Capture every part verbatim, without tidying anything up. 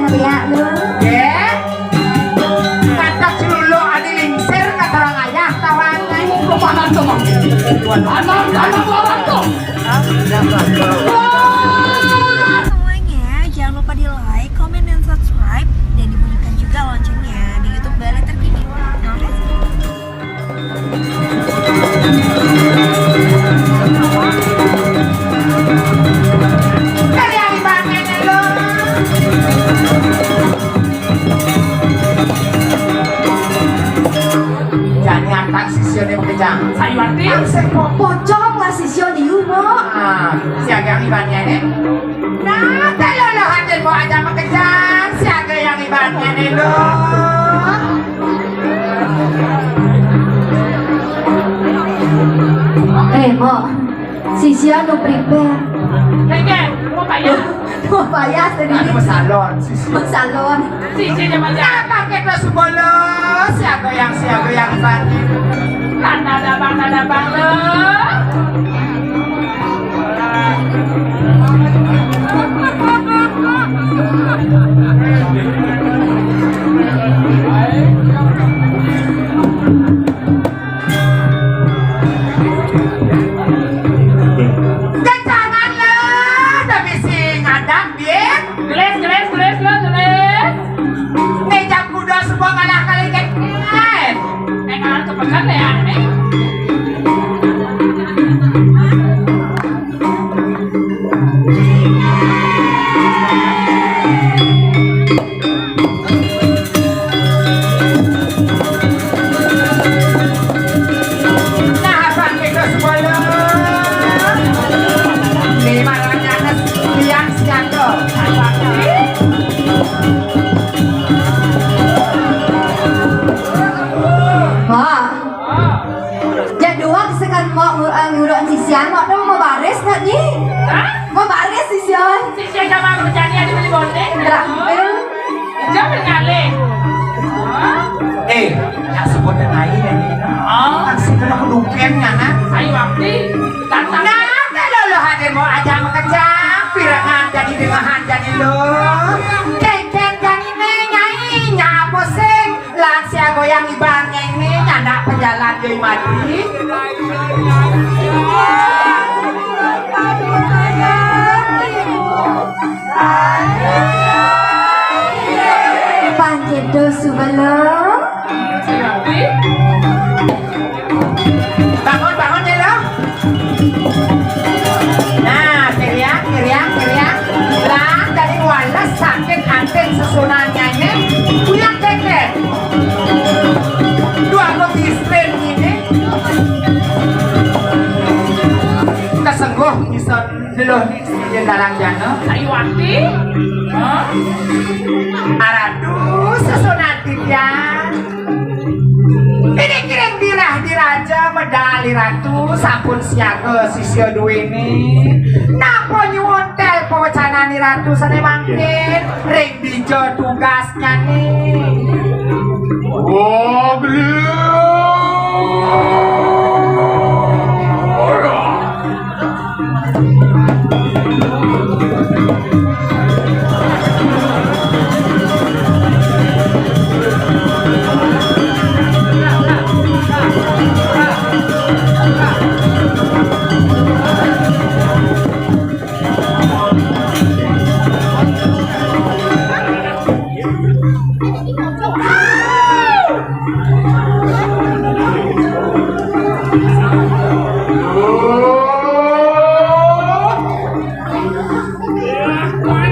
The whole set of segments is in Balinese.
Ya, lu. Ya. Kata celuluk adi lingsir, kata orang ayah, kawan. Kemana tuh, Bang? Anak, anak orang tuh. Semuanya, jangan lupa di like, comment, dan subscribe, dan dibunyikan juga loncengnya di YouTube Bali Terkini. Oke? Jani antang sisya ni makejang. Sayuwati. Pocong lah sisya ni, Mbok. Ah, siaga yang ibannya ni. Nah, tak loloh hati Mbok aja makejang. Siaga yang ibannya ni, Mbok. Eh, Mbok. Sisya nu pripé? Kéngkén, mau bayar. Mau bayar sendiri. Anu, mau salon, sisya. Mau salon. Sisya zaman apa kita sebolo? Siapa yang, siapa yang banding? Tanda dabang, tanda dabang lo. Jangan lah, tapi sing ada, Bit. Gelis, gelis, gelis, lo, gelis. Nih, jam kuda semua kalah kali keket. Nih, kalah kepesan ya, nih. Nah, abang kita semua. Lima ratus liang siaga. Wah. Jak dua sekan mau ngur-, eh, nguruk sisian, mau dong mau baris nak ni? Hah? Mau baris sisian. Sisian sama berjani ada beli bontek. Terampil. Jangan ngalih. Hah? Eh, nak sebut lain ni. Ah. Nak sebut aku duken ya, nak. Ayo, Abdi. Tantang. Nah, kalau lo hadir mau aja makejang, pirangan jadi dengahan jadi lo. Keken jadi ni, nyai, nya pusing. Lansia goyang iban ini nyandak pejalan Yoi Mati. Panjedo sebelum. Bangun, bangun ya lo. Nah, kiriang, kiriang, kiriang. Lah, dari walas sakit hati sesunannya ini. Kuyang keket. Dua kok istri ini. Kesengguh bisa jeluh di dalam jana. Sayuwati. Hah? Aradu sesunan titiang. Ini kiring dirah diraja medal Ratu sampun siaga sisya duwene. Napa nyuwun tel pawecanan Ratu sane mangkin ring dija tugasnyane. Wah, gila.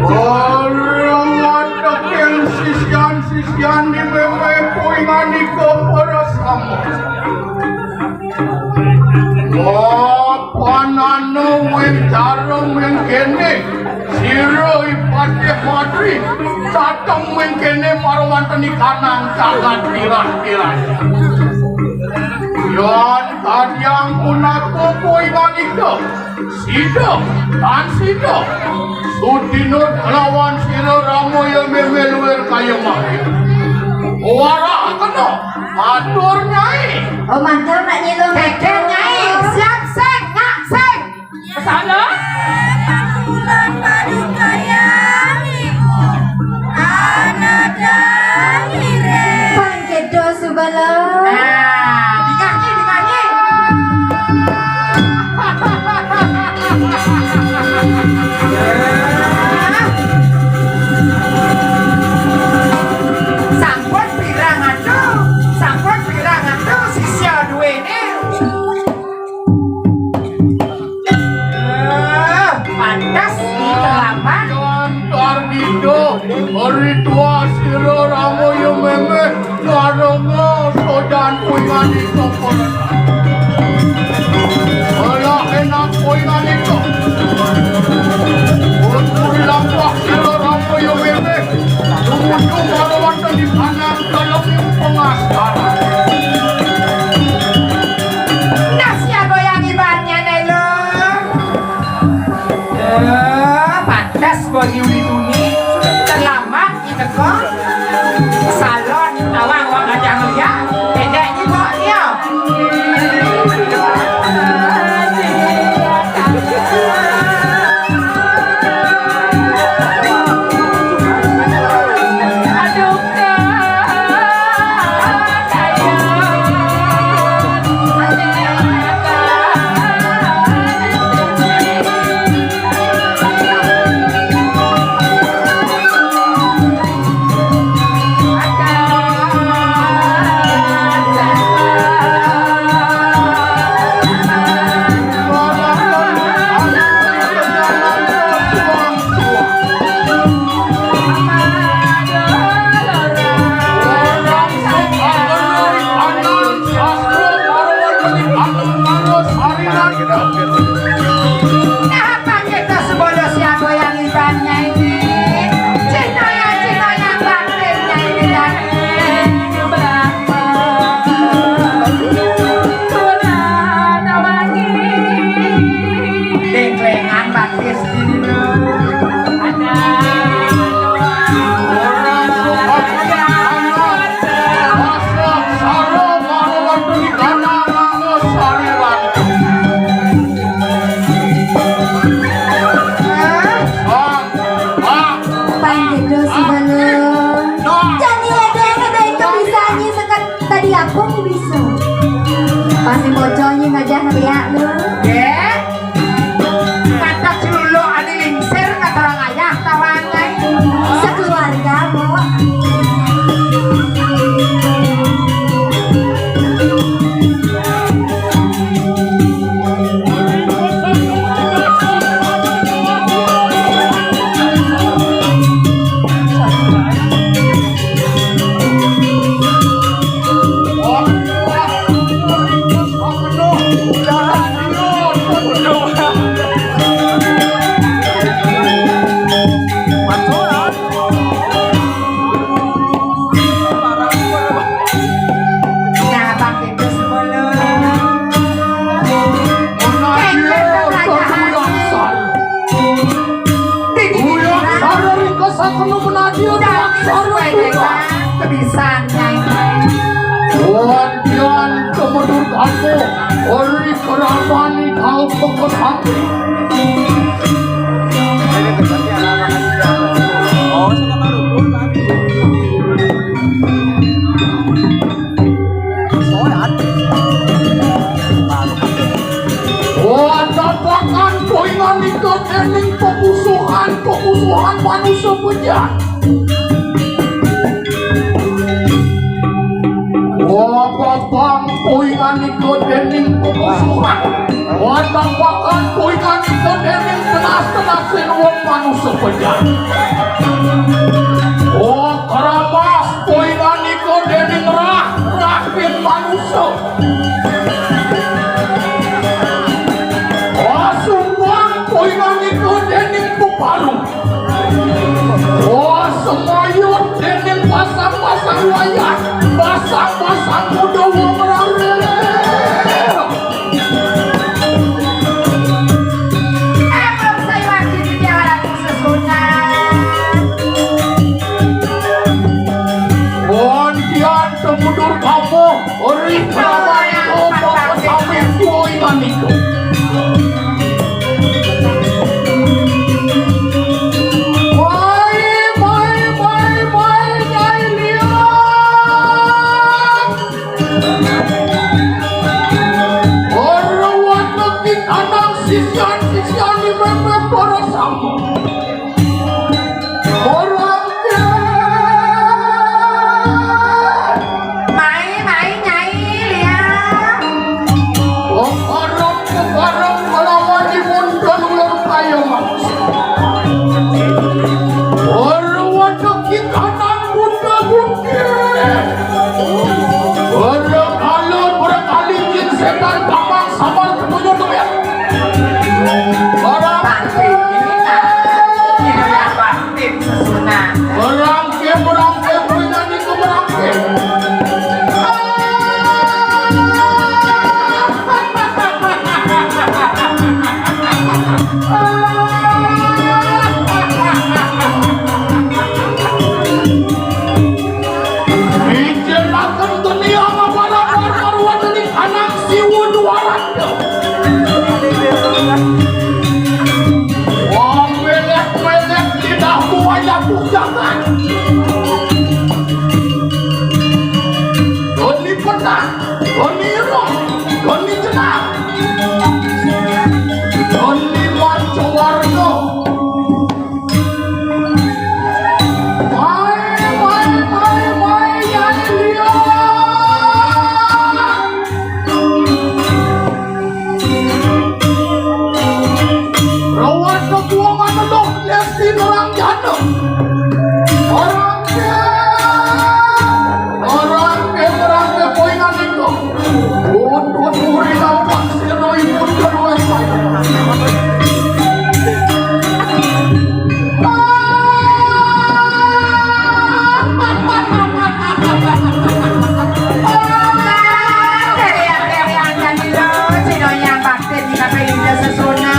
Para wateking sisian-sisian di meme kuwi manika para sama. Mapanana wing cara wing kene, sira ipatih matri, dateng wing kene marwanten ikanang jagat tirah-tirah. Yan kadyang punaka kuwi manika. Sida, tan sida. Sudinur kelawan sira Rama ya meme luwir kaya mangke. Wara kena, matur Nyai. Oh, matur nak nyilung. Keken, Nyai. Siap, sing, ngak, sing. Kesana. Pangkulan paduka ya ibu. Selamat. Jangan kardito, ritual sira Rama ya méméh, karena sojan kuingan ito. Malah enak kuingan ito. Untuk lampah sira Rama ya méméh, tumuju karo wonten di kanan daleming pengastaran. Nah, siapa yang ibaratnya, Nelo? Eh, pantes bagi Uli Tuni terlambat di teko salon tawang wong kadang liya. Pendek iki kok iya. Nah, kita sebelum siapa yang ibannya ini? Cina ya, Cina yang batinnya ini, dan Dengklengan batis diri. Ada. Panggih dosa balong. Jani ada, ada yang bisa nyi sekat tadi aku nyi bisa. Pasti bocor nyi ngajah ngeriak lu. Ya. Kata celuluk adi lingsir, kata orang ayah, tawangai. Sekeluarga, Bu. Bisa, Nyai. Wantian kemudur aku, ori kerapani kau pekesati. Wadapakan poingan ika dening pepusuhan, pepusuhan manusia bejat. Wadapakan poingan ika dening pepusuhan. Wadapakan poingan ika dening tenas-tenasin wong manusia bejat. Oh, keramas poingan ika dening rah, rahing manusia. Oh, sumbang poingan ika dening peparu. Oh, semayut dening pasang-pasang wayah, pasang-pasang muda wong rare. Emang saya lagi di dalam sesunan. Wantian temudur kamu, ori kerawan iko, sami kuwi manika. Wai, wai, wai, wai, Nyai Liang. Ora wonten ing anang sisian-sisian ing mepet para sama. Ora mai, mai, Nyai Liang. Kepareng, kepareng kelawan ipun dulur kaya mas. Sing orang jatuh. Orang ke, orang ke, orang ke, poingan itu. Untuk murid apa? Siroi pun keluar. Dari yang, dari yang, dari lo, sinonya bakti di kafe Indah Sesuna.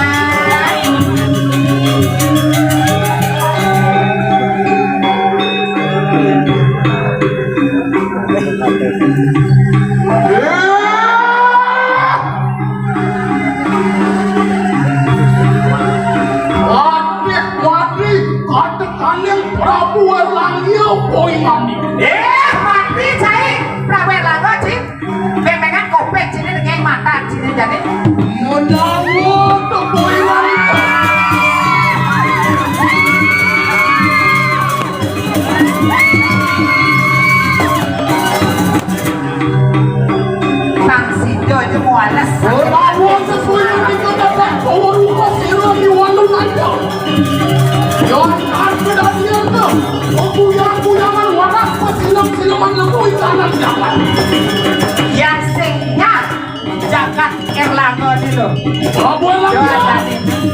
Wadih, wadih, kata kalian Prabu Erlangga, boy mandi. Eh, mati, cai. Prabu Erlangga, cing. Beng-bengan kopek, cini, dengan mata, cini, jadi. Menawa, boy mandi. Sang sida aja muales. Lawan sesuai dengan kata bawa rupa sira di walung aja. Yon kan kedadian tu. Kuyang-kuyangan waras pesilem-sileman lemu ikanan jaman. Yang sing nyar jagat Erlangga dulu. Kamu Erlangga. Jagat ini.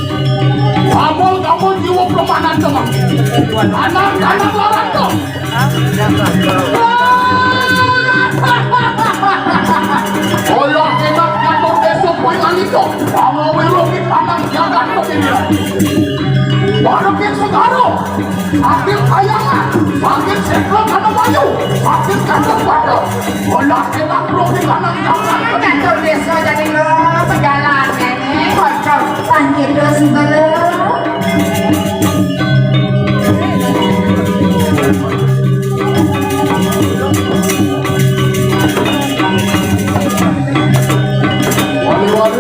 Kamu, kamu jiwa permanen tu, Bang. Anak, anak larang tu. Olah enak ngatur desa kuwi nganito. Kamu wiruh di tanah jagat begini. Baru kita segaro. Sakit kayangan, sakit sebelah karena bayu, sakit kandung pada. Olah enak belum di tanah jagat. Ngatur desa jadi lo sejalan ini. Kocok. Sakit terus, Bang. Wali-wali.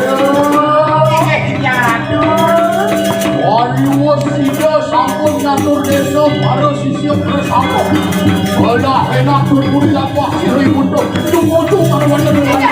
Wali-wali sida sampun ngatur desa para sisya bersama. Olah enak berbudi lapah sirih butuh. Tunggu-tunggu kawan.